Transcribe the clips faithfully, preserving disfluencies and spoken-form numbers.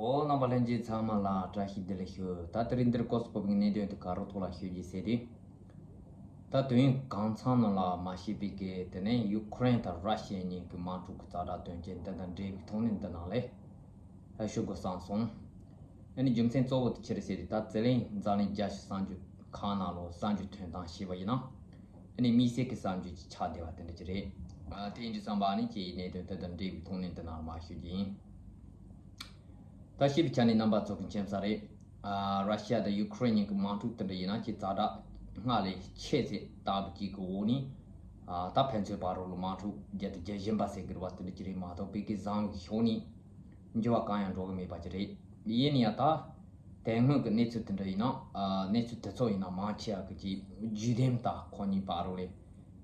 ཨོ། རྣམ་པ་ལྷན་རྒྱས་ཚང་མ་ལ་བཀྲ་ཤིས་བདེ་ལེགས་ཞུ། ད་དེ་རིང་འདིར་སྐོར་སུ་བབས་པའི་གནད་དོན་དེ་ག་རོ་ཐོག་ལ་ཞུ་རྒྱུ་ཟེར་དུས། ད་དུས་ཡུན་གང་ཚང་ནང་ལ་མ་ཤེས་པའི་གི་དེ་ནས་ཡུ་ཁུ་རེན་དང་ར་ཤི་ཡ་གཉིས་ཀྱི་དམག་འཁྲུག་གི་ཛ་དྲག་དོན་རྐྱེན་འདི་དང་འབྲེལ་བའི་ཐོག་ནས་འདི་ནང་ལས་ཞུ་དགོས་བསམ་སོང་། ཨ་ནི་རྒྱུ་མཚན་གཙོ་བོ་དེ་ཅི་རེད་ཟེར་དུས། ད་ཛི་ལིང་འཛམ་གླིང་རྒྱལ་སྤྱི་གསར་འགྱུར་ཁག་ནང་ལོ་གསར་འགྱུར་ཐོན་སྟངས་བྱས་པ་ཡིན་ན། ཨ་ནི་དམིགས་བསལ་གྱི་གསར་འགྱུར་ཅིག་ཆགས་བསྡད་པ་དེ་འདྲ་ཅིག་རེད། ཨ་དེ་ཡིན་དུས་ཙམ་པ་ཨ་ནི་ཁྱེད་ཀྱི་གནད་དོན་དེ་དང་འབྲེལ་བའི་ཐོག་ནས་འདི་ནང་མར་ཞུ་རྒྱུ་ཡིན། ད་ཤེས་པའི་ཆ་ནས་རྣམ་པ་ཚོ་གི་མཁྱེན་གསལ་རེད། ཨ་ར་ཤི་ཡ་དང་ཡུ་ཁུ་རེན་གཉིས་ཀྱི་དམག་འཁྲུག་དེ་འདྲ་ཡིན་ན་ཁྱེད་ཛ་དྲག་སྔར་ལས་ཆེ་ཚད་ལྟ་བུ་གཅིག་གི་འོག་ནས། ཨ་ད་ཕན་ཚུན་བར་རོ་ལ་དམག་འཁྲུག་བརྒྱབ་དང་རྒྱག་བཞིན་པ་ཟེར་གི་རེད་པ། དེ་འདྲ་ཅིག་རེད་མ་གཏོགས་བོད་ཀྱི་བཟང་བའི་ཕྱོགས་ནས་འགྱུར་བ་གང་ཡང་འགྲོ་གི་མེད་པ་ཅིག་རེད། ཡིན་ན་ཡང་ད་དེ་སྔོན་གྱི་གནས་ཚུལ་དེ་འདྲ་ཡིན་ན། ཨ་གནས་ཚུལ་དེ་ཚོ་ཡིན་ན་མང་ཆེ་བ་གི་ཅིག་བརྒྱུད་ལྡན་ད་ཁོ་གཉིས་བར་རོ་ལས་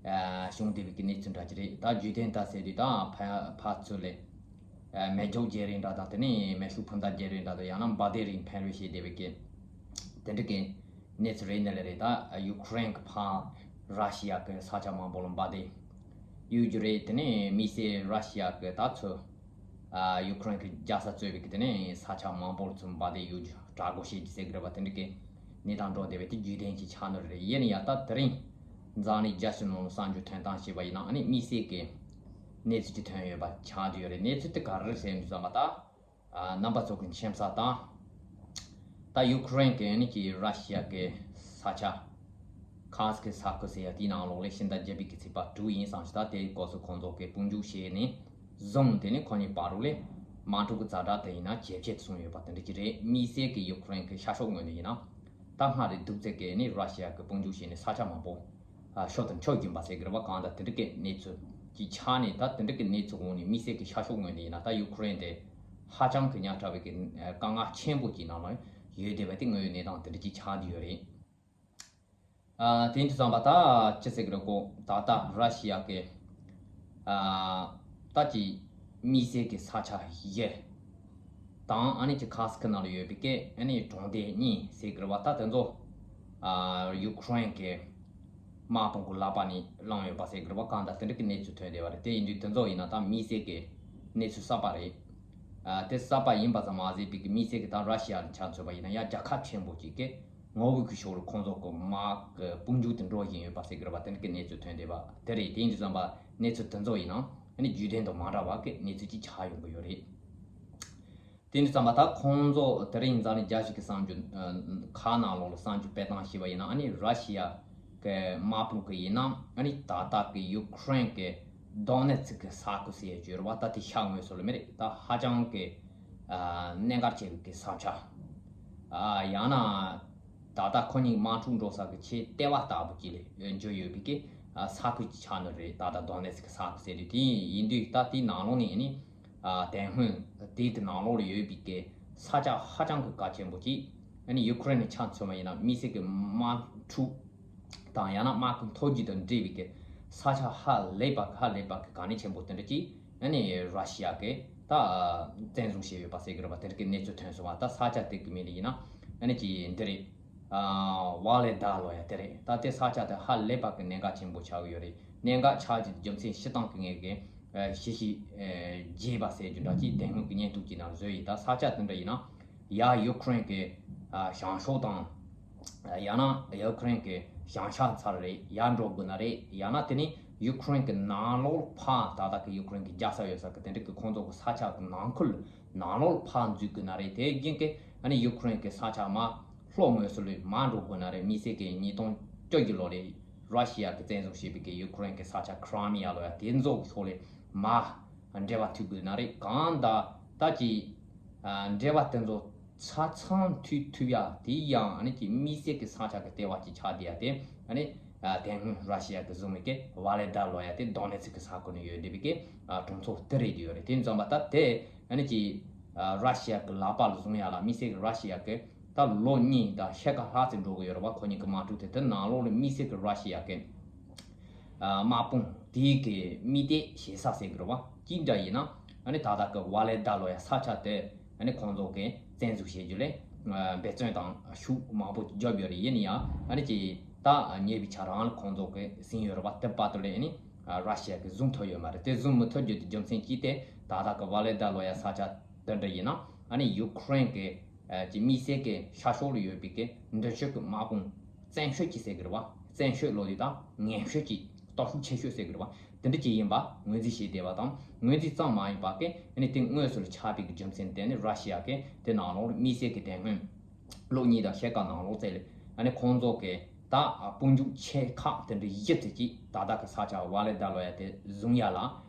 ཨ་བྱུང་བསྡད་པའི་གི་གནས་ཚུལ་འདྲ་ཅིག་རེད། ད་བརྒྱུད་ལྡན་ད་ཟེར་དུས་ད་ཕ་ཕར་ཚུར་ལས་ཨ་མེ་སྒྱོགས་བརྒྱབ་རིན་འདྲ་དང་། དེ་ནས་མེ་ཤུགས་འཕུར་མདའ་བརྒྱབ་རིན་འདྲ་དང་། ཡང་ན་འབར་མདེལ་རིང་འཕེན་རེས་བྱས་བསྡད་པའི་གི་དེ་འདྲ་གི་གནས་ཚུལ་རེད། ནི་ལས་རེད། ད་ཡུ་ཁུ་རེན་གྱི་ཕར་ར་ཤི་ཡ་གི་ས་ཆ་མང་པོ་ལ་འབར་མདེལ་གཡུག་རྒྱུ་རེད། དེ་ནས་དམིགས་བསལ་ར་ཤི་ཡ་གི་ད་ཚུར་ཨ་ཡུ་ཁུ་རེན་གྱི་རྒྱལ་ས་གཙོས་པའི་གི་དེ་ནས་ས་ཆ་མང་པོ་ལ་ཚུར་འབར་མདེལ་གཡུག་རྒྱུ་དྲག་རྒོལ་བྱེད་རྒྱུ་ཟེར་གི་རེད་པ། དེ་འདྲ་གི་གནས་སྟངས་འགྲོ་བསྡད་པའི་དེ་བརྒྱུད་ལྡན་གྱི་ཆ་ནོར་རེད། ཡིན་ན་ཡང་ད་དེ་རིང་འཛམ་གླིང་རྒྱལ་སྤྱི་ནང་ལ་གསར་འགྱུར་ཐོན་སྟངས་བྱས་པ་ཡིན་ན། ཨ་ནི་དམིགས་བསལ་གྱི་གནས་ཚུལ་ཅིག་ཐོན་ཡོད་པ་ཆགས་བསྡད་ཡོད་རེད། གནས་ཚུལ་དེ་ག་རེ་རེད་ཟེར་དུས་ཙམ་པ། ད་ཨ་རྣམ་པ་ཚོ་གི་མཁྱེན་གསལ་ལྟར། ད་ཡུ་ཁུ་རེན་གྱི་ཨ་ནི་ཀྱི་ར་ཤི་ཡ་གི་ས་ཆ་ཁ་སི་ཀི་ས་ཁུལ་ཟེར་ཡ་དེའི་ནང་ལོགས་ལ་ཕྱི་ཟླ་བརྒྱད་པའི་གི་ཚེས་པ་དྲུག་ཡིན་བསམ་ཞིག་ད་དེའི་སྐོར་སུ་ཁོང་ཚོ་གི་དཔུང་འཇུག་བྱས་ནས་བཟུང་། དེ་ནས་ཁོ་གཉིས་བར་རོ་ལས་དམག་འཁྲུག་གི་ཛ་དྲག་དེ་ཡིན་ན་ཇེ་ཆེར་སོང་ཡོད་པ་དེ་འདྲ་ཅིག་རེད། དམིགས་བསལ་གྱི་ཡུ་ཁུ་རེན་གྱི་ཤར་ཕྱོགས་ངོས་ནས་ཡིན་ན། ད་སྔར་ལས་སྡུག་ཚད་ཀྱི་ཨ་ནི་ར་ཤི་ཡ་གི་དཔུང་འཇུག་བྱས་ནས་ས་ཆ་མང་པོ་ཨ་ཤོར་དང་འཕྱོག་བཞིན་པ་ཟེར་གི་རེད་པ། གང་ལྟར་དེ་འདྲ་གི་གནས་ཚུལ་གྱི་ཆ་ནས། ད་དེ་འདྲ་གི་གནས་ཚུལ་འོག་ནས་དམིགས་བསལ་གྱི་ཤར་ཕྱོགས་ངོས་ནས་ཡིན་ན། ད་ཡུ་ཁུ་རེན་དེ་ཧ་ཅང་གི་ཉག་ཕྲ་བའི་གི་ཨ་དཀའ་ངལ་ཆེན་པོ་ཅིག་ནང་ལ་ཡོད་བསྡད་པ་དེ་དངོས་ཡོད་གནས་སྟངས་དེ་འདྲ་ཅིག་ཆགས་བསྡད་ཡོད་རེད། ཨ་དེ་ཡིན་དུས་ཙམ་པ་ད་ཅི་ཟེར་གི་རེད་གོ། ད་ལྟ་ར་ཤི་ཡ་གི་ཨ་ད་ཀྱི་དམིགས་བསལ་གྱི་ས་ཆ་བཞི་དང་། ཨ་ནི་ཀྱི་ཁ་སི་ཀི་ནང་ལ་ཡོད་པའི་གི་ཨ་ནི་གྲོང་སྡེ་གཉིས་ཟེར་གི་རེད་པ། ད་དེ་ཚོ་ཨ་ཡུ་ཁུ་རེན་གྱི་དམག་དཔུང་གི་ལག་པ་ནས་བླངས་ཡོད་པ་ཟེར་གི་རེད་པ། གང་ལྟར་དེ་འདྲ་གི་གནས་ཚུལ་ཐོན་བསྡད་པ་རེད། དེ་ཡིན་དུས་དེ་ཚོ་ཡིན་ན་ད་དམིགས་བསལ་གྱི་གནས་ཚུལ་གསར་པ་རེད། ཨ་དེ་གསར་པ་ཡིན་པ་ཙམ་མ་ཟད་པའི་གི་དམིགས་བསལ་གྱི་ད་ར་ཤི་ཡ་ལ་ཆ་མཚོན་པ་ཡིན་ན་ཡང་རྒྱལ་ཁབ་ཆེན་པོ་ཅིག་གི་ངོ་བོ་གི་ཕྱོགས་ལ་ཁོང་ཚོ་གི་དམག་གི་དཔུང་འཇུག་དེ་འགྲོ་བཞིན་ཡོད་པ་ཟེར་གི་རེད་པ། དེ་འདྲ་གི་གནས་ཚུལ་ཐོན་བསྡད་པ་དེ་རེད། དེ་ཡིན་དུས་ཙམ་པ་གནས་ཚུལ་དེ་ཚོ་ཡིན་ན་ཨ་ནི་བརྒྱུད་ལྡན་དང་མ་འདྲ་བ་གི་གནས་ཚུལ་ཅིག་ཆགས་ཡོང་གི་ཡོད་རེད། དེ་ཡིན་དུས་ཙམ་པ་ད་ཁོང་ཚོ་དེ་རིང་འཛམ་གླིང་རྒྱལ་སྤྱི་གི་གསར་འགྱུར་ཨ་ཁག་ནང་ལོགས་ལ་གསར་འགྱུར་སྤེལ་སྟངས་བྱས་པ་ཡིན་ན། ཨ་ནི་ར་ཤི་ཡ་གི་དམག་དཔུང་གི་ཡིན་ན། ཨ་ནི་ད་ལྟ་གི་ཡུ་ཁུ་རེན་གི་དོ་ནེ་ཚིག་གི་ས་ཁུལ་ཟེར་ཡ་བརྗོད་རེད་པ། ད་དེ་ཤར་ངོས་སུ་ལ་མི་རེད། ད་ཧ་ཅང་གི་ཨ་གནད་འགག་ཆེ་བའི་གི་ས་ཆ། ཨ་ཡང་ན་ད་ལྟ་ཁོ་གཉིས་དམག་འཁྲུག་འགྲོ་ས་གི་ཆེས་ལྟེ་བ་ལྟ་བུ་ཅིག་ལ་འགྱུར་ཡོད་པའི་གི་ཨ་ས་ཁུལ་གྱི་ཆ་ནོར་རེད། ད་ལྟ་དོ་ནེ་ཚིག་གི་ས་ཁུལ་ཟེར་དུས། དེ་ཡིན་དུས་ད་དེའི་ནང་ལོགས་ནས་ནི་ཨ་དེ་སྔོན་དེའི་དེ་ནང་ལོགས་ལ་ཡོད་པའི་གི་ས་ཆ་ཧ་ཅང་གི་གལ་ཆེན་པོ་ཅིག་ཨ་ནི་ཡུ་ཁུ་རེན་ནས་ཆ་མཚོན་པ་ཡིན་ན། དམིགས་བསལ་གྱི་དམག་འཁྲུག་དང་ཡང་ན་དམག་གི་མཐོ་རྒྱུགས་དང་འབྲེལ་བའི་གི་ས་ཆ་ཧ་ལས་པ་ཧ་ལས་པ་གི་གལ་གནད་ཆེན་པོ་དེ་འདྲ་ཅིག་ཨ་ནི་ར་ཤི་ཡ་གི་ད་བཙན་བཟུང་བྱས་ཡོད་པ་ཟེར་གི་རེད་པ། དེ་འདྲ་གི་གནས་ཚུལ་ཐོན་སོང་བ། ད་ས་ཆ་དེ་གི་མིང་ལ་ཡིན་ན་ཨ་ནི་ཅི་འདི་རེད། ཨ་ཝ་ལེ་ད་ལོ་ཡ་དེ་རེད། ད་དེ་ས་ཆ་དེ་ཧ་ལས་པ་གི་གནད་འགག་ཆེན་པོ་ཆགས་ཀྱི་ཡོད་རེད། གནད་འགག་ཆགས་ཀྱི་རྒྱུ་མཚན་སྤྱིར་བཏང་གི་ངེད་ཀྱི་ཨ་ཤེས་ཤེས་ཨ་རྒྱས་པ་ཟེར་རྒྱུ་འདྲ་ཅིག་དེ་སྔོན་གྱི་བརྙན་ཐུང་ཅིག་ནང་བཟོས་ཡིན། ད་ས་ཆ་དེ་འདྲ་ཡིན་ན་ཡ་ཡུ་ཁུ་རེན་གྱི་ཨ་བྱང་ཕྱོགས་དང་། ཡང་ན་ཡུ་ཁུ་རེན་གྱི་བྱང་ཤར་ཚར་རེད། ཡར་འགྲོ་དགོས་ན་རེད། ཡང་ན་དེ་ནི་ཡུ་ཁུ་རེན་གྱི་ནང་ལོགས་ཕར་ད་ལྟ་གི་ཡུ་ཁུ་རེན་གྱི་རྒྱལ་ས་ཡོད་ས་གི་དེ་འདྲ་གི་ཁོང་ཚོ་གི་ས་ཆ་གི་ནང་ཁུལ་ནང་ལོགས་ཕར་འཛུལ་དགོས་ན་རེད། དེ་རྒྱུན་གྱི་ཨ་ནི་ཡུ་ཁུ་རེན་གྱི་ས་ཆ་མར་ལྷོ་ངོས་སུ་ལོས་མར་འགྲོ་དགོས་ན་རེད། དམིགས་བསལ་གྱི་ཉིས་སྟོང་བཅོ་བརྒྱད་ལོ་ལས་ར་ཤི་ཡ་གི་བཙན་བཟུང་བྱས་པའི་གི་ཡུ་ཁུ་རེན་གྱི་ས་ཆ་ཁི་རི་མི་ཡ་ལོ་ཡ་དེ་ཚོ་གི་ཕྱོགས་ལས་མར་འབྲེལ་བ་མཐུད་དགོས་ན་རེད། གང་ལྟར་ད་ཀྱི་ཨ་འབྲེལ་བ་དེ་ཚོ་ཆ་ཚང་མཐུད་ཐུབ་ཡ་དེ་ཡང་ཨ་ནི་ཀྱི་དམིགས་བསལ་གྱི་ས་ཆ་གི་ལྟེ་བ་ཅིག་ཆགས་བསྡད་ཡ་དེ་ཨ་ནི་ཨ་དེ་སྔོན་ར་ཤི་ཡ་གི་བཟུང་བའི་གི་ཝ་ལེ་ད་ལོ་ཡ་དེ་དོ་ནེ་ཚིག་གི་ས་ཁུལ་ནས་ཡོད་བསྡད་པའི་གི་ཨ་གྲོང་ཚོ་དེ་རེད་དེ་ཡོད་རེད། དེ་ཙམ་པ་ད་དེ་ཨ་ནི་ཀྱི་ཨ་ར་ཤི་ཡ་གི་ལག་པ་ལ་བཟུང་ཡ་ལ་དམིགས་བསལ་གྱི་ར་ཤི་ཡ་གི་ད་ལོ་གཉིས་དང་ཕྱེད་ཀ་ལྷག་ཙམ་འགྲོ་གི་ཡོད་རེད་བ། ཁོ་གཉིས་ཀྱི་དམག་འཁྲུག་དེ། དེ་ནང་ལོགས་ལ་དམིགས་བསལ་གྱི་ར་ཤི་ཡ་གི་ཨ་དམག་དཔུང་དེའི་གི་རྨིག་ལྟས་བྱེད་ས་ཟེར་གི་རེད་བ། ཅི་འདྲ་ཡིན་ན་ཨ་ནི་ད་ལྟ་གི་ཝ་ལེ་ད་ལོ་ཡ་ས་ཆ་དེ་ཨ་ནི་ཁོང་ཚོ་གི་བཙན་འཛུལ་བྱེད་རྒྱུ་ལས་ཨ་འབད་བརྩོན་དང་ཤུགས་མང་པོ་བརྒྱབ་ཡོད་རེད། ཡིན་ན་ཡང་ཨ་ནི་ཅི་ད་ཉེ་བའི་ཆར་རང་ལ་ཁོང་ཚོ་གི་ཟིན་ཡོད་རེད་བ། དེ་བར་དུ་ལས་ཨ་ནི་ཨ་ར་ཤི་ཡ་གི་བཟུང་ཐུབ་ཡོད་མ་རེད། དེ་བཟུང་མི་ཐུབ་རྒྱུ་དེ་རྒྱུ་མཚན་གཅིག་དེ་ད་ལྟ་གི་ཝ་ལེ་ད་ལོ་ཡ་ས་ཆ་དེ་འདྲ་ཡིན་ན་ ཨ་ནི་ཡུ་ཁུ་རེན་གྱི་ཨ་ཀྱི་དམིགས་བསལ་གྱི་ཤར་ཕྱོགས་ལ་ཡོད་པའི་གི་མདུན་ཕྱོགས་ཀྱི་དམག་དཔུང་བཙན་ཤོས་ཀྱི་ཟེར་གི་རེད་བ། བཙན་ཤོས་ལོ་དེ་དང་ངན་ཤོས་ཀྱི་སྟོབས་ཤུགས་ཆེ་ཤོས་ཟེར་གི་རེད་བ། དེ་འདྲ་ཅིག་ཡིན་པ་ངོས་འཛིན་བྱས་བསྡད་པ་དང་། ངོས་འཛིན་ཙམ་མ་ཡིན་པ་གི་ཨ་ནི་དེ་དངོས་སུ་ལ་ཆགས་པའི་གི་རྒྱུ་མཚན་དེ་ནི་ར་ཤི་ཡ་གི་དེ་ནང་ལོགས་ལ་དམིགས་བསལ་གྱི་དེ་སྔོན་ལོ་གཉིས་དང་ཕྱེད་ཀ་ནང་ལོགས་ཙམ་ལ་ཨ་ནི་ཁོང་ཚོ་གི་ད་དཔུང་འཇུག་ཆེ་ཁག་དེ་འདྲ་བཞི་ཙམ་ཅིག་ད་ལྟ་གི་ས་ཆ་ཝ་ལེ་ད་ལོ་ཡ་དེ་བཟུང་ཡ་ལ།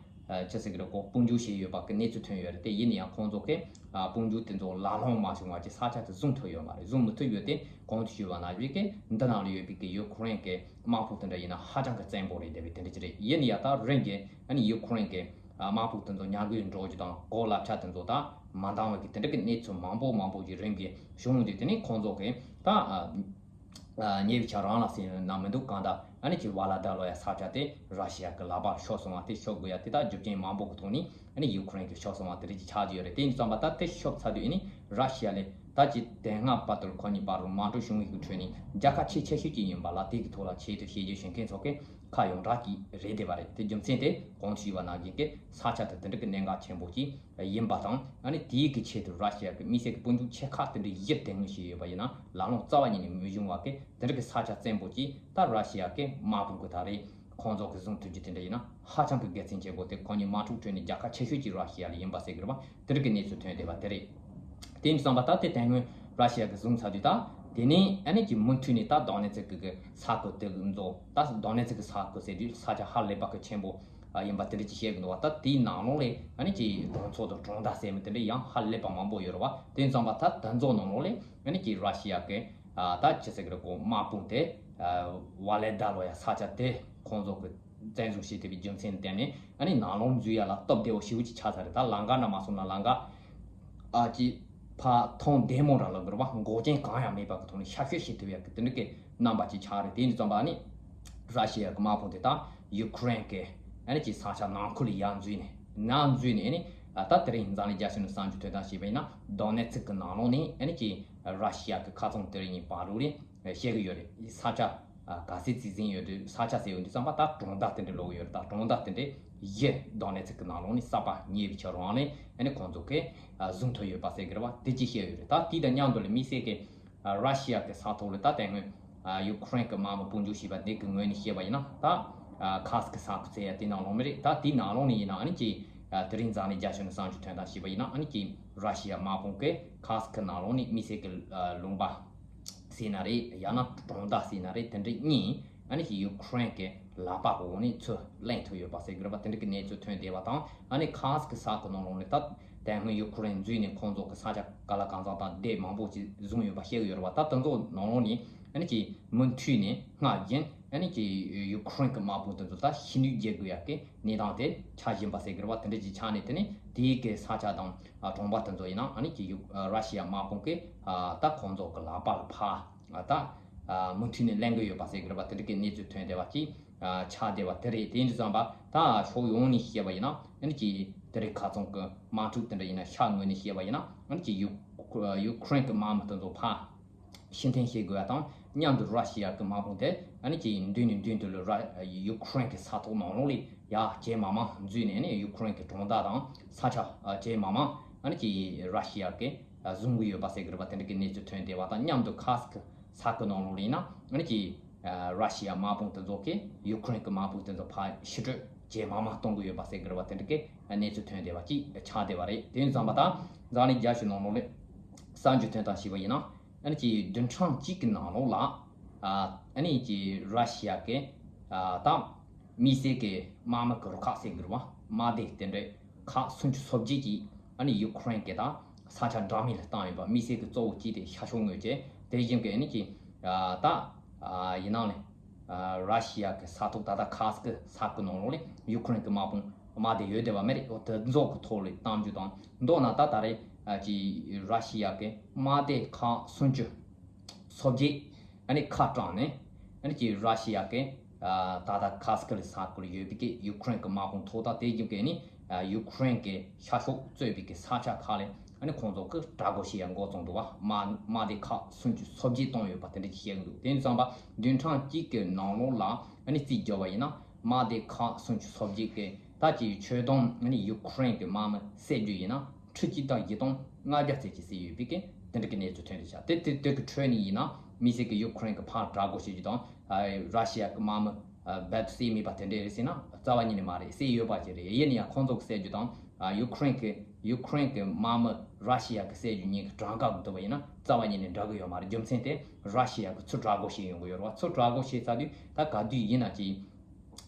ཨ་ཅི་ཟེར་གི་རེད་གོ། དཔུང་འཇུག་བྱས་ཡོད་པ་གི་གནས་ཚུལ་ཐོན་ཡོད་རེད། དེ་ཡིན་ན་ཡང་ཁོང་ཚོ་གི་ཨ་དཔུང་འཇུག་དེ་ཚོ་ལག་ལོང་མ་བྱུང་བ་ཅིག་ས་ཆ་དེ་བཟུང་ཐུབ་ཡོད་མ་རེད། བཟུང་མི་ཐུབ་ཡོད་དེ་གོང་དུ་ཞུས་པ་ནང་བཞིན་གི་འདི་ནང་ལ་ཡོད་པའི་གི་ཡུ་ཁུ་རེན་གི་དམག་དཔུང་དེ་འདྲ་ཡིན་ན་ཧ་ཅང་གི་བཙན་པོ་རེད་བསྡད་པའི་དེ་འདྲ་ཅིག་རེད། ཡིན་ན་ཡང་ད་རིམ་གྱིས་ཨ་ནི་ཡུ་ཁུ་རེན་གི་ཨ་དམག་དཔུང་དེ་ཚོ་ཉམས་རྒུད་འགྲོ་རྒྱུ་དང་གོ་ལག་ཆ་དེ་ཚོ་ད་མ་འདང་བའི་གི་དེ་འདྲ་གི་གནས་ཚུལ་མང་པོ་མང་པོ་ཅིག་རིམ་གྱིས་བྱུང་འདུག་དེ་ནི་ཁོང་ཚོ་གི་ད་ཨ། ཉེ་བའི་ཆར་རང་ལ་ཟིན་ན་མི་འདུག་གང་ལྟར་ཨ་ནི་ཅིག་ཝ་ལ་ད་ལོ་ཡ་ས་ཆ་དེ་ར་ཤི་ཡ་གི་ལག་པར་ཤོར་སོང་བ་དེ། ཤོར་དགོས་ཡ་དེ་དག་རྒྱུ་རྐྱེན་མང་པོ་གི་ཐོག་ནས་ཨ་ནི་ཡུ་ཁུ་རེན་གྱི་ཤོར་སོང་བ་དེ་འདྲ་ཅིག་ཆགས་ཀྱི་ཡོད་རེད། དེ་ཡིན་ཙམ་པ་ད་དེ་ཤོར་ཚར་དུས་ཨ་ནི་ར་ཤི་ཡ་ལས་ད་ཅིག་དེ་སྔ་བར་དུ་ཁོ་གཉིས་བར་དུ་དམག་འཁྲུག་བྱུང་བའི་གི་ཁྲོད་ནས་རྒྱལ་ཁ་ཆེས་ཆེ་ཤོས་ཅིག་ཡིན་པ་ལ། དེ་གི་ཐོག་ལ་ཆེད་དུ་བྱས་རྗེས་བྱེད་མཁན་ཚོ་གི་ཁ་ཡོངས་གྲགས་ཀྱིས་རེད་བསྡད་པ་རེད། དེ་རྒྱུ་མཚན་དེ་གོང་དུ་ཞུས་པ་ནང་བཞིན་གྱི་ས་ཆ་དེ་དེ་འདྲ་གི་གནད་འགག་ཆེན་པོ་ཅིག་ཡིན་པ་དང་། ཨ་ནི་དེའི་གི་ཆེད་དུ་ར་ཤི་ཡ་གི་དམིགས་བསལ་གྱི་དཔུང་འཇུག་ཆེ་ཁག་དེ་འདྲ་བཞི་དེ་སྔོན་ཞིག་ཡོད་པ་ཡིན་ན་ལག་ལོང་རྩ་བ་ཉིད་ནས་མི་བྱུང་བ་གི་དེ་འདྲ་གི་ས་ཆ་བཙན་པོ་ཅིག་ད་ར་ཤི་ཡ་གི་དམག་དཔུང་གི་ད་རེས་ཁོང་ཚོ་གི་བཟུང་ཐུབ་རྒྱུ་དེ་འདྲ་ཡིན་ན་ཧ་ཅང་གི་དགེ་མཚན་ཆེན་པོ། དེ་ཁོང་གཉིས་དམག་འཁྲུག་ཁྲོད་ནས་རྒྱལ་ཁ་ཆེ་ཤོས་ཅིག་ར་ཤི་ཡ་ལ་ཡིན་པ་ཟེར་གི་རེད་བ། དེ་འདྲ་གི་གནས་ཚུལ་ཐོན་བསྡད་པ་དེ་རེད། དེ་ཡིན་དུས་ཙམ་པ་ད་དེ་དེ་སྔོན་ར་ཤི་ཡ་གི་བཟུང་ཚར་དུས་ད་དེ་ནས་ཨ་ནི་ཀྱི་མུ་མཐུད་ནས་ད་དོ་ནེ་ཚི་ཀི་གི་ས་ཁུལ་དེ་གི་མཛོ་ད་དོ་ནེ་ཚི་ཀི་ས་ཁུལ་ཟེར་དུས་ས་ཆ་ཧ་ལས་པ་གི་ཆེན་པོ་ཨ་ཡིན་པ་དེ་འདྲ་ཅིག་བཤད་གི་འདུག་བ། ད་དེའི་ནང་ལོགས་ལས་ཨ་ནི་ཀྱི་གྲོང་ཚོ་དང་གྲོང་རྡལ་ཟེར་མི་དེ་འདྲ་ཡང་ཧ་ལས་པ་མང་པོ་ཡོད་རེད་བ། དེ་ཡིན་ཙམ་པ་ད་དེ་ཚོ་ནང་ལོགས་ལས་ཨ་ནི་ཀྱི་ར་ཤི་ཡ་གི་ཨ་ད་ཅི་ཟེར་གི་རེད་གོ། དམག་དཔུང་དེ་ཨ་ཝ་ལེ་ད་ལོ་ཡ་ས་ཆ་དེ་ཁོང་ཚོ་གི་བཙན་བཟུང་བྱས་ཐུབ་པའི་རྒྱུ་མཚན་བརྟེན་ནས་ཨ་ནི་ནང་ལོགས་འཛུལ་ཡ་ལ་སྟབས་བདེ་བོ་ཞེ་པོ་ཅིག་ཆགས་ཚར་རེད། ད་ལམ་ཁ་འདྲ་མ་སོང་ན་ལམ་ཁ་ཨ་ཅི་ཕ་ཐང་བདེ་མོ་འདྲ་ལབ་དགོས་རེད་བ། འགོག་རྐྱེན་གང་ཡང་མེད་པ་གི་ཐོག་ནས་ཤར་བསྐྱོད་བྱེད་ཐུབ་ཡ་གི་དེ་འདྲ་གི་རྣམ་པ་ཅིག་ཆགས་རེད། དེ་ཡིན་ཙམ་པ་ཨ་ནི་ར་ཤི་ཡ་གི་དམག་དཔུང་དེ་དག་ཡུ་ཁུ་རེན་གི་ཨ་ནི་ཅི་ས་ཆ་ནང་ཁུལ་ལ་ཡར་འཛུལ་ནས་ནང་འཛུལ་ནས་ཨ་ནི་ད་དེ་རིང་འཛམ་གླིང་རྒྱལ་སྤྱི་ནས་གསར་འགྱུར་ཐོན་སྟངས་བྱས་པ་ཡིན་ན་དོ་ནེ་ཚི་ཀི་ནང་ལོགས་ནས་ཨ་ནི་ཅི་ར་ཤི་ཡ་གི་ཁ་ཚང་དེ་རིང་གཉིས་བར་དུ་རེད། བཤད་གི་ཡོད་རེད། ས་ཆ་ཨ་ག་ཚད་རྩིས་ཟིན་ཡོད་དུས་ས་ཆ་ཟེར་ཡོང་དུས་ཙམ་པ་ད་གྲོང་རྡལ་དེ་འདྲ་ལོག་ཡོད་རེད། ད་གྲོང་རྡལ་དེ་འདྲ་བཞི་དོ་ནེ་ཚི་ཀི་ནང་ལོགས་ནས་གསར་པ་ཉེ་བའི་ཆར་རང་ལས་ཨ་ནི་ཁོང་ཚོ་གིས་ཨ་བཟུང་ཐུབ་ཡོད་པ་ཟེར་གི་རེད་བ། དེ་ཅིག་བཤད་ཡོད་རེད། ད་དེ་དང་མཉམ་དུ་ལ་དམིགས་བསལ་གི་ཨ་ར་ཤི་ཡ་གི་ས་ཐོག་ལ་ད་དེ་སྔོན་ཨ་ཡུ་ཁུ་རེན་གི་དམག་མི་དཔུང་འཇུག་བྱས་པ་དེ་གི་ངོས་ནས་བཤད་པ་ཡིན་ན་ད་ཨ་ཁ་སི་ཀི་ས་ཁུལ་ཟེར་ཡ་དེ་ནང་ལོགས་མི་རེད། ད་དེ་ནང་ལོགས་ནས་ཡིན་ན་ཨ་ནི་ཅི་ཨ་དེ་རིང་འཛམ་གླིང་རྒྱལ་སྤྱི་ནས་གསར་འགྱུར་ཐོན་སྟངས་བྱས་པ་ཡིན་ན་ཨ་ནི་ཅི་ར་ཤི་ཡ་དམག་དཔུང་གིས་ཁ་སི་ཀི་ནང་ལོགས་ནས་དམིགས་བསལ་གི་ཨ་ལུང་པ་ཟེར་ན་རེད། ཡང་ན་གྲོང་རྡལ་ཟེར་ན་རེད། དེ་འདྲ་གཉིས་ཨ་ནི་ཀྱི་ཡུ་ཁུ་རེན་གྱི་ལག་པ་འོག་ནས་ཚུར་ལེན་ཐུབ་ཡོད་པ་ཟེར་གི་རེད་པ། དེ་འདྲ་གི་གནས་ཚུལ་ཐོན་བསྡད་པ་དང་། ཨ་ནི་ཁ་སི་ཀི་ས་ཁུལ་ནང་ལོགས་ནས་ད་དེ་སྔོན་ཡུ་ཁུ་རེན་འཛུལ་ནས་ཁོང་ཚོ་གི་ས་ཆ་ག་ལ་གང་འཚམ་དང་སྡེ་མང་པོ་ཅིག་བཟུང་ཡོད་པ་བཤད་གི་ཡོད་རེད་པ། ད་དེ་ཚོ་ནང་ལོགས་ནས་ཨ་ནི་ཀྱི་མུ་མཐུད་ནས་སྔར་བཞིན་ཨ་ནི་ཀྱི་ཡུ་ཁུ་རེན་གྱི་དམག་དཔུང་དེ་ཚོ་ད་ཤི་ནུས་རྒྱག་དགོས་ཡ་གི་གནས་སྟངས་དེ་ཆགས་བཞིན་པ་ཟེར་གི་རེད་པ། དེ་འདྲ་ཅིག་ཆགས་ནས་དེ་ནས་དེའི་གི་ས་ཆ་དང་གྲོང་པ་དེ་ཚོ་ཡིན་ན་ཨ་ནི་ཀྱི་ཡུ་ར་ཤི་ཡ་དམག་དཔུང་གིས་ད་ཁོང་ཚོ་གི་ལག་པ་ལ་ཕར། ད་མུ་མཐུད་ནས་གླེང་གི་ཡོད་པ་ཟེར་གི་རེད་པ། དེ་འདྲ་གི་གནས་ཚུལ་ཐོན་བསྡད་པ་ཅིག་ཆགས་བསྡད་པ་དེ་རེད། དེ་ཡིན་དུས་ཙམ་པ་ད་ཕྱོགས་ཡོངས་ནས་བཤད་པ་ཡིན་ན་ཨ་ནི་ཀྱི་དེ་རིང་ཁ་སང་གི་དམག་འཁྲུག་དེ་འདྲ་ཡིན་ན་ཤར་ངོས་ནས་བཤད་པ་ཡིན་ན་ཨ་ནི་ཀྱི་ཡུ་ཡུ་ཁུ་རེན་གི་དམག་མི་དེ་ཚོ་ཕར་ཕྱིར་འཐེན་བྱེད་དགོས་པ་དང་མཉམ་དུ་ར་ཤི་ཡ་གི་དམག་དཔུང་དེ་ཨ་ནི་ཀྱི་མདུན་ནས་མདུན་དུ་ལ་ར་ཡུ་ཁུ་རེན་གི་ས་ཐོག་ནང་ལོགས་ལ་ཡར་ཇེ་མང་མང་འཛུལ་ནས་ཨ་ནི་ཡུ་ཁུ་རེན་གི་གྲོང་རྡལ་དང་ས་ཆ་ཇེ་མང་མང་ཨ་ནི་ཀྱི་ར་ཤི་ཡ་གི་བཟུང་གི་ཡོད་པ་ཟེར་གི་རེད་པ། དེ་འདྲ་གི་གནས་ཚུལ་ཐོན་བསྡད་པ་དང་མཉམ་དུ་ཁ་སི་ཀི་ས་ཁུལ་ནང་ལོགས་ལ་ཡིན་ན་ཨ་ནི་ཀྱི་ར་ཤི་ཡ་དམག་དཔུང་དེ་ཚོ་གིས་ཡུ་ཁུ་རེན་གྱི་དམག་དཔུང་དེ་ཚོ་ཕར་ཕྱིར་སྤྲོད་ཇེ་མང་མང་གཏོང་གི་ཡོད་པ་ཟེར་གི་རེད་པ། དེ་འདྲ་གི་གནས་ཚུལ་ཐོན་བསྡད་པ་ཅིག་ཆགས་བསྡད་པ་རེད། དེ་ཡིན་ཙམ་པ་ད་འཛམ་གླིང་རྒྱལ་སྤྱི་ནང་ལོགས་ལ་གསར་འགྱུར་ཐོན་སྟངས་ཞིག་པ་ཡིན་ན་ཨ་ནི་ཀྱི་བདུན་ཕྲག་གཅིག་གི་ནང་ལོགས་ལ་ཨ་ནི་ཀྱི་ར་ཤི་ཡ་གི་ད་དམིགས་བསལ་གྱི་དམག་མི་གི་རུ་ཁག་ཟེར་གི་རེད་པ། དམག་སྡེ་དེ་འདྲའི་ཁག་སུམ་ཅུ་སོ་བརྒྱད་ཀྱིས་ཨ་ནི་ཡུ་ཁུ་རེན་གྱི་ད་ས་ཆ་འདྲ་མིན་ལ་བཏང་ཡོད་པ། དམིགས་བསལ་གྱི་གཙོ་བོ་གཅིག་དེ་ཤར་ཕྱོགས་ངོས་ཀྱི་དེ་བཞིན་གྱི་ཨ་ནི་ཀྱི་ད་ཡིན་ནའང་ནི་ར་ཤི་ཡ་གི་ས་ཐོག་ད་ལྟ་ཁ་སི་ཀི་ས་ཁུལ་ནང་ལོགས་ལ་ཡུ་ཁུ་རེན་གྱི་དམག་དཔུང་དམག་སྡེ་ཡོད་བསྡད་པ་མ་རེད། འོ་དེ་ཚོ་གི་ཐོག་ལ་གཏང་རྒྱུ་དང་མདོར་ན་ད་ད་རེས་ཀྱི་ར་ཤི་ཡ་གི་དམག་སྡེ་ཁག་སུམ་ཅུ་སོ་བརྒྱད་ཨ་ནི་ཁ་གྲངས་ནས་ཨ་ནི་ཀྱི་ར་ཤི་ཡ་གི་ད་ལྟ་ཁ་སི་ཀི་ལ་ས་ཁུལ་ཡོད་པའི་གི་ཡུ་ཁུ་རེན་གྱི་དམག་དཔུང་ཐོག་དང་དེ་བཞིན་གྱི་ཨ་ནི་ཡུ་ཁུ་རེན་གྱི་ཤར་ཕྱོགས་གཙོས་པའི་གི་ས་ཆ་ཁག་ལ་ཨ་ནི་ཁོང་ཚོ་གི་དྲག་རྒོལ་བྱེད་ཡ་འགོ་བཙུགས་འདུག་བ། དམག་དམག་སྡེ་ཁག་སུམ་ཅུ་སོ་བརྒྱད་བཏང་ཡོད་པ་དེ་འདྲ་ཅིག་བཤད་གི་འདུག་དེ་ཡིན་ཙམ་པ་བདུན་ཕྲག་གཅིག་གི་ནང་ལོགས་ལ་ཨ་ནི་རྩིས་རྒྱག་པ་ཡིན་ན་དམག་སྡེ་ཁག་སུམ་ཅུ་སོ་བརྒྱད་གི་ད་ཀྱི་ཆོད་སྡོམ་ཨ་ནི་ཡུ་ཁུ་རེན་གྱི་དམག་མི་བསད་རྒྱུ་ཡིན་ན་ ཁྲི་གཅིག་དང་བཞི་སྟོང་ལྔ་བརྒྱ་ཙམ་ཅིག་བསད་ཡོད་པའི་གི་དེ་འདྲ་གི་གནས་ཚུལ་ཐོན་བསྡད་ཤག་དེ་དེ་དེ་གི་ཁྲོད་ནས་ཡིན་ན་དམིགས་བསལ་གི་ཡུ་ཁུ་རེན་གི་ཕར་དྲག་རྒོལ་བྱེད་རྒྱུ་དང་ཨ་ར་ཤི་ཡ་གི་དམག་མི་ཨ་རྦད་དེ་བསད་མེད་པ་དེ་འདྲས་རེད་ཟེར་ན་རྩ་བ་ཉིད་ནས་མ་རེད། བསད་ཡོད་པ་ཅིག་རེད། ཡིན་ན་ཡང་ཁོང་ཚོ་གི་བསད་རྒྱུ་དང་ཨ་ཡུ་ཁུ་རེན་གི་ཡུ་ཁུ་རེན་གི་དམག་མི་ར་ཤི་ཡ་གི་བསད་རྒྱུ་གཉིས་ཀྱི་གྲངས་ཀ་གི་བསྡུར་བ་ཡིན་ན་རྩ་བ་ཉིད་ནས་འདྲ་གི་ཡོད་མ་རེད། རྒྱུ་མཚན་དེ་ར་ཤི་ཡ་གི་ཚུར་དྲག་རྒོལ་བྱེད་ཡོང་གི་ཡོད་རེད་བ། ཚུར་དྲག་རྒོལ་བྱེད་ཚར་དུས་ད་ག་དུས་ཡིན་ན་ཅིག་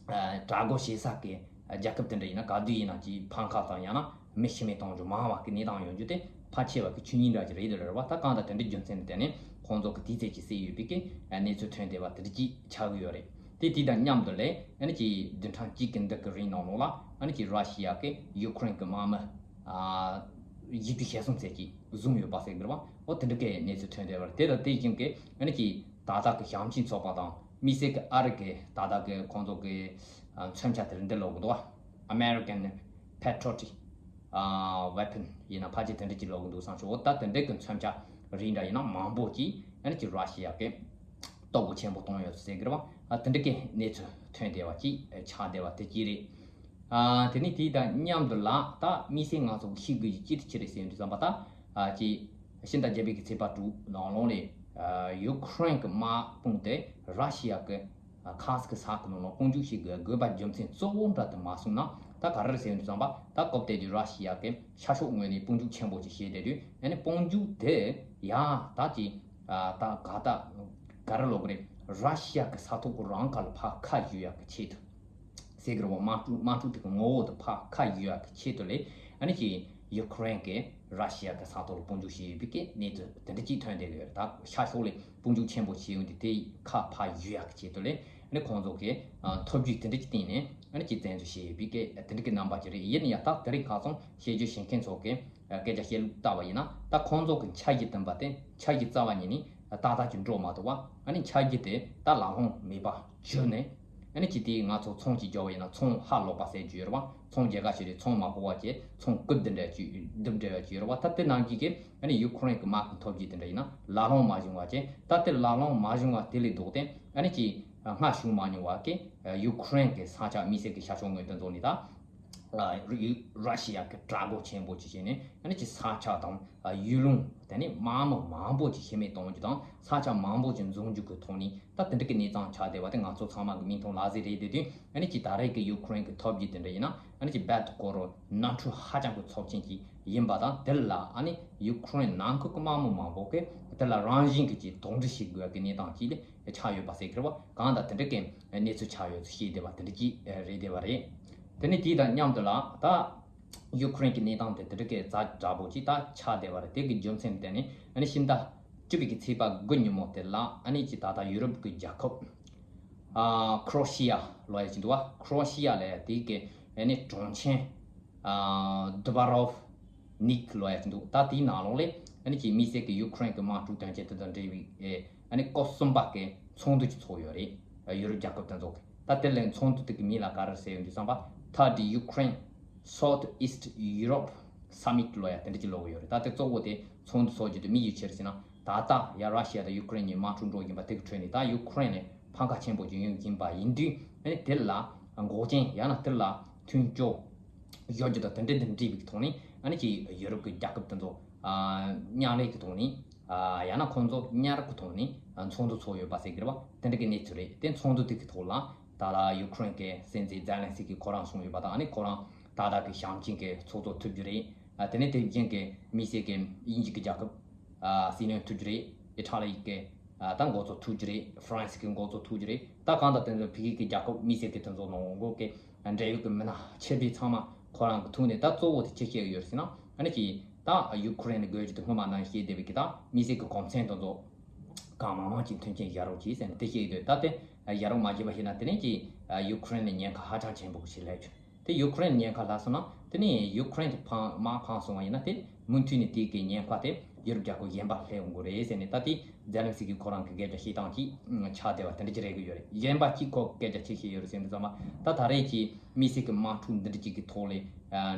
ཨ་དྲག་རྒོལ་བྱེད་ས་གི་རྒྱལ་ཁབ་དེ་འདྲ་ཡིན་ན་ག་དུས་ཡིན་ན་ཅིག་ཕམ་ཁ་དང་ཡང་ན་མི་ཤི་རྨས་གཏོང་རྒྱུ་མང་བ་གི་གནས་སྟངས་ཡོང་རྒྱུ་དེ་ཕལ་ཆེ་བ་གི་ཆོས་ཉིད་འདྲ་ཅིག་རེད་འདུག་རེད་བ། ད་གང་ལྟར་དེ་འདྲའི་རྒྱུ་མཚན་ལ་བརྟེན་ནས་ཁོང་ཚོ་གི་དུས་ཚོད་ཅིག་བསད་ཡོད་པའི་གི་གནས་ཚུལ་ཐོན་བསྡད་པ་དེ་འདྲ་ཅིག་ཆགས་ཀྱི་ཡོད་རེད། དེ་དེ་དང་མཉམ་དུ་ལས་ཨ་ནི་ཅིག་བདུན་ཕྲག་གཅིག་གི་འདི་གི་རིང་ནང་ལོགས་ལ་ཨ་ནི་ཅིག་ར་ཤི་ཡ་གི་ཡུ་ཁུ་རེན་གི་དམག་མི་ཨ་བཞི་བཅུ་ཞེ་གསུམ་ཙམ་ཅིག་བཟུང་ཡོད་པ་ཟེར་གི་རེད་བ། འོ་དེ་འདྲ་གི་གནས་ཚུལ་ཐོན་བསྡད་པ་རེད། དེ་དང་དེ་བཞིན་གི་ཨ་ནི་ཅིག་ད་ལྟ་གི་ཞིང་ཆེན་ཚོགས་པ་དང་དམིགས་བསལ་གི་ཨ་རི་གི་ད་ལྟ་གི་ཁོང་ཚོ་གི་ཨ་མཚོན་ཆ་དེར་འདི་ལོག་གི་འདུག་བ། American Patriotic ཨ་Weapon ཡིན་ན་ཕལ་ཆེར་དེ་འདྲ་ཅིག་ལོག་གི་འདུག་བསམ་ཤོག་འོ་ད་དེ་འདྲ་གི་མཚོན་ཆ་རིགས་འདྲ་ཡིན་ན་མང་པོ་ཅིག་ཨ་ནི་ཅིག་ར་ཤི་ཡ་གི་སྟོབས་ཆེན་པོ་གཏོང་ཡོད་ཟེར་གི་རེད་བ། ཨ་དེ་འདྲ་གི་གནས་ཚུལ་ཐོན་བསྡད་པ་ཅིག་ཆགས་བསྡད་པ་དེ་ཅིག་རེད། ཨ་དེ་ནས་དེ་དང་མཉམ་དུ་ལ་ད་དམིགས་བསལ་ང་ཚོ་གི་ཤེས་དགོས་ཀྱི་ཅི་དེ་ཅི་རེད་ཟེར་དུས་ཙམ་པ་ད་ཨ་ཅིག་ཕྱི་ཟླ་བརྒྱད་པའི་གི་ཚེས་པ་དྲུག་ནང་ལོགས་ནས་ཨ་ཡུ་ཁུ་རེན་གི་དམག་དཔུང་དེ་ར་ཤི་ཡ་གི་ཨ་ཁ་སི་གི་ས་གི་ནང་ལ་དཔུང་འཇུག་བྱེད་དགོས་དགོས་པ་རྒྱུ་མཚན་གཙོ་བོ་འདྲ་དེ་མ་གསུངས་ན་ད་ག་རེ་རེད་ཟེར་དུས་ཙམ་པ་ད་སྐབས་དེ་དུས་ར་ཤི་ཡ་གི་ཤར་ཕྱོགས་ངོས་ནས་དཔུང་འཇུག་ཆེན་པོ་ཅིག་བྱས་བསྡད་དུས་ཨ་ནི་དཔུང་འཇུག་དེ་ཡང་ད་ཅིག་ཨ་ད་ག་ད་ག་རེ་ལབ་དགོས་རེད། ར་ཤི་ཡ་གི་ས་ཐོག་གི་རང་ག་ལ་ཕར་ཁ་གཡུག་ཡག་གི་ཆེད་དུ། ཟེར་གི་རེད་བ། དམག་འཁྲུག་དམག་འཁྲུག་དེ་གི་ངོ་བོ་དེ་ཕར་ཁ་གཡུག་ཡག་གི་ཆེད་དུ་ལས་ཨ་ནི་ཅིག་ཡུ་ཁུ་རེན་གི་ར་ཤི་ཡ་གི་ས་ཐོག་ལ་དཔུང་འཇུག་བྱེད་ཡོད་པའི་གི་གནས་ཚུལ་དེ་འདྲ་ཅིག་ཐོན་བསྡད་ཀྱི་ཡོད་རེད། ད་ཤར་ཕྱོགས་ལ་དཔུང་འཇུག་ཆེན་པོ་བྱེད་ཡོང་དུས་དེ་ཁ་ཕར་གཡུག་ཡག་གི་ཆེད་དུ་ལས་ཨ་ནི་ཁོང་ཚོ་གི་ཨ་ཐབས་ཇུས་དེ་འདྲ་ཅིག་བཏིང་ནས་ཨ་ནི་ཅིག་བཙན་འཛུལ་བྱེད་ཡོད་པའི་གི་དེ་འདྲ་གི་རྣམ་པ་ཅིག་རེད། ཡིན་ན་ཡང་ད་དེ་རིང་ཁ་སང་བྱེད་རྒྱུ་བྱེད་མཁན་ཚོ་གི་སྐད་ཆ་བཤད་ལུགས་ལྟ་བ་ཡིན་ན་ད་ཁོང་ཚོ་གི་འཆར་གཞི་བཏིང་པ་དེ་འཆར་གཞི་རྩ་བ་ཉིད་ནས་ཏག་ཏག་ཅིག་འགྲོ་མ་ཐུབ་པ། ཨ་ནི་འཆར་གཞི་དེ་ད་ལག་ལེན་མེད་པ་བྱས་ནས་ཨ་ནི་ཅིག་དེ་ང་ཚོ་ཚོང་ཅིག་རྒྱག་པ་ཡིན་ན་ཚོང་ཧ་ལོག་པ་ཟེར་རྒྱུ་ཡོད་རེད་བ། ཚོང་རྒྱག་ག་ཞིག་རེད། ཚོང་མ་ཕོག་པ་བྱས་ཚོང་རྐུབ་འདི་འདྲ་ཅིག་རྡིབ་འདྲ་ཡོད་ཅིག་ཡོད་རེད་བ། ད་དེ་ནང་གི་གི་ཨ་ནི་ཡུ་ཁུ་རེན་གི་དམག་གི་ཐབས་ཇུས་དེ་འདྲ་ཡིན་ན་ལག་ལེན་མ་བྱུང་བ་བྱས། ད་དེ་ལག་ལེན་མ་བྱུང་བ་དེ་ལས་ལྡོག་སྟེ་ཨ་ནི་ཅིག་སྔ་བྱུང་མ་མྱོང་བ་གི་ཡུ་ཁུ་རེན་གི་ས་ཆ་དམིགས་བསལ་གི་ཤར་ཕྱོགས་ངོས་དེ་ཚོ་ནས་ད། ར་ཤི་ཡ་གི་དྲག་རྒོལ་ཆེན་པོ་ཅིག་བྱས་ནས་ཨ་ནི་ཅིག་ས་ཆ་དང་ཡུལ་ལུང་དེ་ནས་དམག་མི་མང་པོ་ཅིག་ཤི་རྨས་གཏོང་རྒྱུ་དང་ས་ཆ་མང་པོ་ཅིག་འཛིན་རྒྱུ་གི་ཐོག་ནས་ད་དེ་འདྲ་གི་གནས་སྟངས་ཆགས་བསྡད་པ་དེ་ང་ཚོ་ཚང་མ་གི་མིག་མཐོང་ལག་ཟིན་རེད། དེ་དུས་ཨ་ནི་ཅིག་ད་རེས་ཀྱི་ཡུ་ཁུ་རེན་གི་ཐབས་ཇུས་དེ་འདྲ་ཡིན་ན་ཨ་ནི་ཅིག་རྦད་དེ་ཁོ་རང་ནོར་འཁྲུལ་ཧ་ཅང་གི་ཚབས་ཆེན་ཅིག་ཡིན་པ་དང་། དེ་ལ་ཨ་ནི་ཡུ་ཁུ་རེན་ནང་ཁུལ་གི་དམག་མི་མང་པོ་གིས་དེ་ལ་རང་བཞིན་གྱི་ཅིག་དོགས་འདྲི་བྱེད་དགོས་པའི་གནས་སྟངས་ཅིག་ལས་ཆགས་ཡོད་པ་ཟེར་གི་རེད་བ། གང་ལྟར་དེ་འདྲ་གི་གནས་ཚུལ་ཆགས་ཡོད་ཚུལ་བཤད་བསྡད་པ་དེ་འདྲ་ཅིག་རེད་བསྡད་པ་རེད། དེ་ནས་དེ་དང་མཉམ་དུ་ལ་ད་ཡུ་ཁུ་རེན་གྱི་གནས་སྟངས་དེ་དེ་འདྲ་གི་ཛ་དྲག་པོ་ཅིག་ད་ཆགས་བསྡད་པ་རེད། དེ་གི་རྒྱུ་མཚན་དེ་ནི་ཨ་ནི་ཕྱི་ཟླ་བཅུ་པའི་གི་ཚེས་པ་དགུ་ཉིན་མོ་དེ་ལ་ཨ་ནི་ཅིག་ད་ལྟ་ཡུ་རོབ་ཀྱི་རྒྱལ་ཁབ་ཨ་ཁྲོ་ཤི་ཡ་ལབ་ཡ་ཅིག་འདུག་བ། ཁྲོ་ཤི་ཡ་ལབ་ཡ་དེ་གི་ཨ་ནི་གྲོང་ཆེན་ཨ་དུ་བ་རོབ་ནིག་ལབ་ཡ་ཅིག་འདུག་ད་དེའི་ནང་ལོགས་ལས་ཨ་ནི་ཅིག་དམིགས་བསལ་གི་ཡུ་ཁུ་རེན་གི་དམག་འཁྲུག་དོན་རྐྱེན་དེ་དང་འབྲེལ་བའི་ཨེ་ཨ་ནི་སྐབས་གསུམ་པ་གི་ཚོགས་འདུ་ཅིག་ཚོགས་ཡོད་རེད། ཡུ་རོབ་རྒྱལ་ཁབ་དེ་ཚོ་གི། ད་དེ་ལས་ཚོགས་འདུ་དེ་གི་མིང་ལ་ག་རེ་ཟེར་ཡོད་འདུག་བསམ་པ། Third Ukraine South East Europe Summit ལབ་ཡ་དེ་འདྲ་ཅིག་ལབ་ཀྱི་ཡོད་རེད། ད་དེ་གཙོ་བོ་དེ་ཚོགས་འདུ་ཚོགས་རྒྱུ་དེ་དམིགས་ཡུལ་ཅི་རེད་ཟེར་ན། ད་ལྟ་ཡ་ར་ཤི་ཡ་དང་ཡུ་ཁུ་རེན་གཉིས་དམག་འཁྲུག་འགྲོ་བཞིན་པ་དེ་གི་ཁྲོད་ནས་ད་ཡུ་ཁུ་རེན་ནས་ཕམ་ཁ་ཆེན་པོ་ཅིག་ཡོང་བཞིན་པ་ཡིན་དུས་ཨ་ནི་དེ་ལ་འགོག་རྐྱེན་ཡང་ན་དེ་ལ་མཐུན་སྦྱོར་བཟོ་རྒྱུ་དང་དེ་འདྲ་དང་འབྲེལ་བའི་ཐོག་ནས་ཨ་ནི་ཅིག་ཡུ་རོབ་ཀྱི་རྒྱལ་ཁབ་དེ་ཚོ་ཨ་མཉམ་ལས་ཀྱི་ཐོག་ནས་ཨ་ཡང་ན་ཁོང་ཚོ་མཉམ་རུབ་ཀྱི་ཐོག་ནས་ཨ་ཚོགས་འདུ་ཚོགས་ཡོད་པ་ཟེར་གི་རེད་བ། དེ་འདྲ་གི་གནས་ཚུལ་རེད། དེ་ཚོགས་འདུ་དེ་གི་ཐོག་ལ་ད་ལྟ་ཡུ་ཁུ་རེན་གྱི་སྲིད་འཛིན་ཛེ་ལན་སི་ཀི་ཁོ་རང་གསུངས་ཡོད་པ་དང་ཨ་ནི་ཁོ་རང་ད་ལྟ་གི་ཞིང་ཆེན་གྱི་ཚོགས་གཙོ་ཐུབ་རྒྱུ་རེད། ཨ་དེ་ནས་དེ་བཞིན་གྱི་དམིགས་བསལ་གྱི་དབྱིན་ཇི་གི་རྒྱལ་ཁབ་ཨ་སྲིད་བློན་ཐུབ་རྒྱུ་རེད། ཨི་ཊ་ལི་གི་ཨ་ད་འགོ་གཙོ་ཐུབ་རྒྱུ་རེད། ཧྥ་རན་སི་གི་འགོ་གཙོ་ཐུབ་རྒྱུ་རེད། ད་གང་ལྟར་དེ་ཚོ་ཕ་གི་གི་རྒྱལ་ཁབ་དམིགས་བསལ་གྱི་དེ་ཚོ་ནང་འགོ་གི་འབྲེལ་ཡོད་ཀྱི་མི་སྣ་ཆེ་བའི་ཚང་མ་ཁོ་རང་གི་ཐུག་ནས་ད་གཙོ་བོ་དེ་ཅི་བཤད་ཀྱི་ཡོད་ཟེར་ན། ཨ་ནི་ཅིག་ད་ཡུ་ཁུ་རེན་ལ་དགོས་རྒྱུ་དེ་སྔོན་མ་ནང་བཤད་བསྡད་པའི་གི་ད་དམིགས་བསལ་གྱི་གོ་མཚོན་དེ་ཚོ་གང་མང་མང་ཅིག་མཐུན་རྐྱེན་བཞག་རོགས་གྱིས་ཟེར་ནས་དེ་བཤད་ཀྱི་འདུག་ད་དེ་བཞག་རོགས་མ་བྱས་པ་ཡིན་ན་དེ་ནས་ཅིག་ཡུ་ཁུ་རེན་ལ་ཉེན་ཁ་ཧ་ཅང་ཆེན་པོ་ཞིག་སླེབས་བྱུང་། དེ་ཡུ་ཁུ་རེན་ལ་ཉེན་ཁ་སླེབས་སོང་ན་དེ་ནས་ཡུ་ཁུ་རེན་གྱི་ཕང་དམག་ཕངས་སོང་བ་ཡིན་ན་དེ་མུ་མཐུད་ནས་དེ་གི་ཉེན་ཁ་དེ་ཡུ་རོབ་རྒྱལ་ཁབ་གཞན་པར་སླེབས་ཡོང་གི་རེད་ཟེར་ནས་ད་དེ་ཛེ་ལན་སི་ཀི་ཁོ་རང་གི་སྐད་ཆ་བཤད་སྟངས་ཅིག་ཆགས་བསྡད་པ་དེ་འདྲ་ཅིག་རེད་གི་ཡོད་རེད། གཞན་པ་གཅིག་ཁོ་སྐད་ཆ་ཅིག་བཤད་ཡོད་རེད་ཟེར་དུས་ཙམ་པ་ད་ད་རེས་ཀྱི་དམིགས་བསལ་གྱི་དམག་འཁྲུག་འདི་འདྲ་ཅིག་གི་ཐོག་ལ་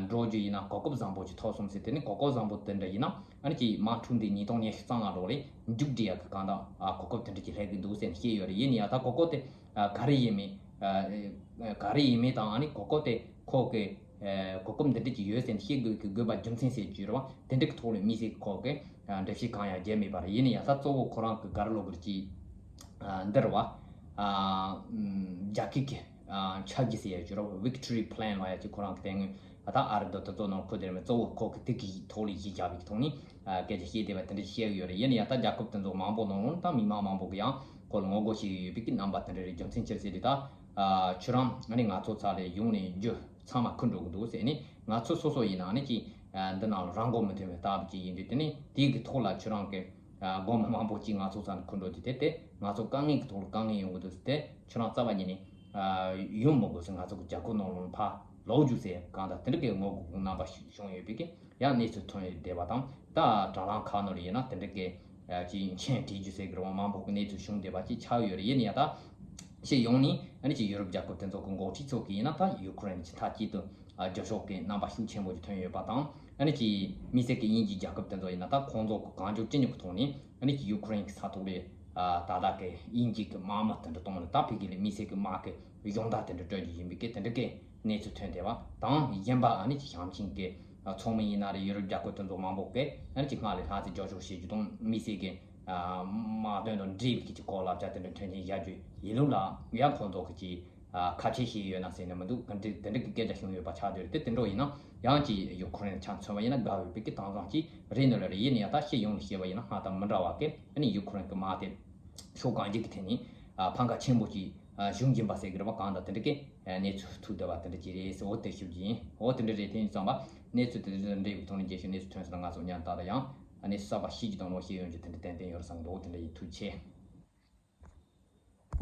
འགྲོ་རྒྱུ་ཡིན་ན་གོ་སྐབས་བཟང་པོ་ཅིག་ཐོབ་སོང་ཟེར། དེ་ནི་གོ་སྐབས་བཟང་པོ་དེ་འདྲ་ཡིན་ན་ཨ་ནི་ཅིག་དམག་འཁྲུག་འདི་ཉིས་སྟོང་ཉི་ཤུ་རྩ་ལྔ་ལོ་ལ་མཇུག་སྒྲིལ་ཡག་གི་གང་ལྟར་གོ་སྐབས་དེ་འདྲ་ཅིག་སླེབས་ཀྱི་འདུག་ཟེར་ནས་བཤད་ཡོད་རེད། ཡིན་ཡང་ད་གོ་སྐབས་དེ་ག་རེ་ཡིན་མིན་ག་རེ་ཡིན་མིན་དང་ཨ་ནི་གོ་སྐབས་དེ་ཁོ་གི་ གོ་སྐབས་འདི་འདྲ་ཅིག་ཡོད་ཟེར་ནས་བཤད་དགོས་ཀྱི་དགོས་པ་རྒྱུ་མཚན་ཟེར་གྱི་རེད་བ། དེ་འདྲ་གི་ཐོག་ལ་དམིགས་བསལ་གྱི་ཁོ་གི་འགྲེལ་བཤད་གང་ཡང་བརྒྱབ་མེད་པ་རེད། ཡིན་ན་ཡང་ད་གཙོ་བོ་ཁོ་རང་གི་ག་རེ་ལབ་དགོས་ཀྱི་འདི་རེད་བ། རྒྱ་སྐད་ཀྱི་ཆབ་སྲིད་ཟེར་ཡ་ཅིག་རེད་བ། Victory Plan ལབ་ཡ་ཅིག་ཁོ་རང་གི་དེ་སྔོན་ད་ཨ་རི་དང་དེ་ཚོ་ནང་ཁུལ་དེ་རེད་མོད། གཙོ་བོ་ཁོ་གི་དེ་གི་ཐོག་ལ་གཞི་བཞག་པའི་ཐོག་ནས་སྐད་ཆ་བཤད་བསྡད་པ་དེ་འདྲ་བཤད་ཡོད་རེད། ཡིན་ན་ཡང་ད་རྒྱལ་ཁབ་དེ་ཚོ་མང་པོ་ནང་ལོགས་ད་མི་མང་མང་པོ་གི་ཡང་ཁོ་ལ་ངོ་རྒོལ་བྱེད་ཀྱི་ཡོད་པའི་གི་རྣམ་པ་དེ་འདྲ་རེད། རྒྱུ་མཚན་ཅི་རེད་ཟེར་དུས་ད་ཁྱོད་རང་ཨ་ནི་ང་ཚོ་ཚ་ལས་ཡོང་ནས་རྒྱུ་ཚང་མ་ཁུར་འགྲོ་གི་འདུག་ཟེར་ནས། ང་ཚོ་སོ་སོ་ཡིན་ན་ཨ་ནི་ཅིག་འདི་ནང་ལ་རང་མགོ་མི་ཐོན་པའི་སྟབས་ཅིག་ཡིན་དུས། དེ་ནས་དེའི་གི་ཐོག་ལ་ཁྱོད་རང་གི་སྒོར་མོ་མང་པོ་ཅིག་ང་ཚོ་ཚ་ནས་ཁུར་འགྲོ་དུས། དེ་དེ་ང་ཚོ་དཀའ་ངལ་གི་ཐོག་ལ་དཀའ་ངལ་ཡོང་གི་འདུག་ཟེར། དེ་ཁྱོད་རང་རྩ་བ་ཉིད་ནས་ཡོང་མི་དགོས་ཟེར། ང་ཚོ་གི་རྒྱལ་ཁབ་ནང་ལོགས་ཕར་ལོག་རྒྱུགས་ཟེར་གང་ལྟར་དེ་འདྲ་གི་ངོ་རྒོལ་རྣམ་པ་ཞིག་བྱུང་ཡོད་པའི་གི་ཡང་གནས་ཚུལ་ཐོན་ཡོད་བསྡད་པ་དང་། ད་དྲ་ལམ་ཁག་ནང་ལ་ཡིན་ན་དེ་འདྲ་གི་ཅིག་མཆན་བྲིས་རྒྱུ་ཟེར་གི་རེད་བ། མང་པོ་གི་གནས་ཚུལ་བྱུང་བསྡད་པ་ཅིག་ཆགས་ཡོད་རེད། ཡིན་ན་ཡང་ད་ཕྱི་ཡོང་ནས་ཨ་ནི་ཅིག་ཡུ་རོབ་རྒྱལ་ཁབ་དེ་ཚོ་གི་འགོ་ཁྲིད་ཚོ་གི་ཡིན་ན་ད་ཡུ་ཀེ་རེན་གྱི་མཐའ་དཀྱིལ་དུ་རྒྱབ་ཕྱོགས་ཀྱི་རྣམ་པ་ཤུགས་ཆེན་པོ་ཅིག་ཐོན་ཡོད་པ་དང་། ཨ་ནི་ཅིག་དམིགས་བསལ་གྱི་དབྱིན་ཇིའི་རྒྱལ་ཁབ་དེ་ཚོ་ཡིན་ན་ད་ཁོང་ཚོ་གི་གང་ལྕོགས་ཅི་ནུས་ཀྱི་ཐོག་ནས་ཨ་ནི་ཅིག་ཡུ་ཀེ་རེན་གྱི་ས་ཐོག་ལ་ད་ལྟ་གི་དབྱིན་ཇི་གི་དམག་མི་དེ་འདྲ་གཏོང་ནས། ད་ཕ་གི་ལ་དམིགས་བསལ་གྱི་དམག་གི་སྦྱོང་བརྡར་དེ་འདྲ་སྤྲོད་རྒྱུ་ཡིན་པའི་གི་དེ་འདྲ་གི་གནས་ཚུལ་ཐོན་བསྡད་པ་དང་། གཞན་པ་ཨ་ནི་ཅིག་ཞང་ཆེན་གྱི་ཚོགས་མི་ཡིན་ན་རེད། ཡུ་རོབ་རྒྱལ་ཁབ་དེ་ཚོ་མང་པོ་གི་ཨ་ནི་ཅིག་སྔར་ལས་ལྷག་ཙམ་རྒྱབ་སྐྱོར་བྱེད་རྒྱུ་དང་། དམིགས་བསལ་གྱི་དམག་དོན་དང་འབྲེལ་བའི་གི་ཅིག་སྐོར་ལ་བྱ་དེ་འདྲ་མཐུན་རྐྱེན་བཞག་རྒྱུ་ཡིན་ལུགས་ལ་ཡང་ཁོང་ཚོ་གི་ཅིག་ཁ་ཆད་བྱས་ཡོད་ན་ཟེར་ནས་མི་འདུག། ག་འདྲ་དེ་འདྲ་གི་སྐད་ཆ་བྱུང་ཡོད་པ་ཆགས་བསྡད་རེད། དེ་དེ་འདྲ་ཡིན་ན་ཡང་ཅིག་ཡུ་ཁུ་རེན་ཆ་མཚོན་པ་ཡིན་ན་དགའ་འོས་པའི་གི་དེང་སང་ཅིག་རེད་འདུག་ལ་རེད། ཡིན་ན་ཡང་ད་ཕྱི་ཡོང་ནས་བཤད་པ་ཡིན་ན་སྔར་དང་མི་འདྲ་བ་གི་ཨ་ནི་ཡུ་ཁུ་རེན་གི་དམག་དེ་ཕྱོགས་གང་ཅིའི་གི་ཐད་ནས་ཕམ་ཁ་ཆེན་པོ་ཅིག་བྱུང་བཞིན་པ་ཟེར་གི་རེད་པ། གང་ལྟར་དེ་འདྲ་གི་གནས་ཚུལ་ཐོན་བསྡད་པ་དེ་འདྲ་ཅིག་རེད་ཟེར། འོ་དེ་ཞུ་རྒྱུ་ཡིན། འོ་དེ་འདྲ་རེད། དེ་ཡིན་ཙང་པ་གནས་ཚུལ་དེ་འདྲ་འདྲ་བའི་ཐོག་ནས་རྒྱས་བཤད་གནས་ཚུལ་ཐོན་སོང་ན་ང་ཚོ་ཉན་ད་ལ་ཡང་གནས་ཚུལ་གསར་པ་ཤེས་རྒྱུ་དང་ལོ་ཤེས་ཡོང་རྒྱུ་དེ་འདྲ་ཏན་ཏན་ཡོད་རེད་བསམ་གི་འདུག། དེ་འདྲ་ཡིན། ཐུགས་རྗེ་ཆེ།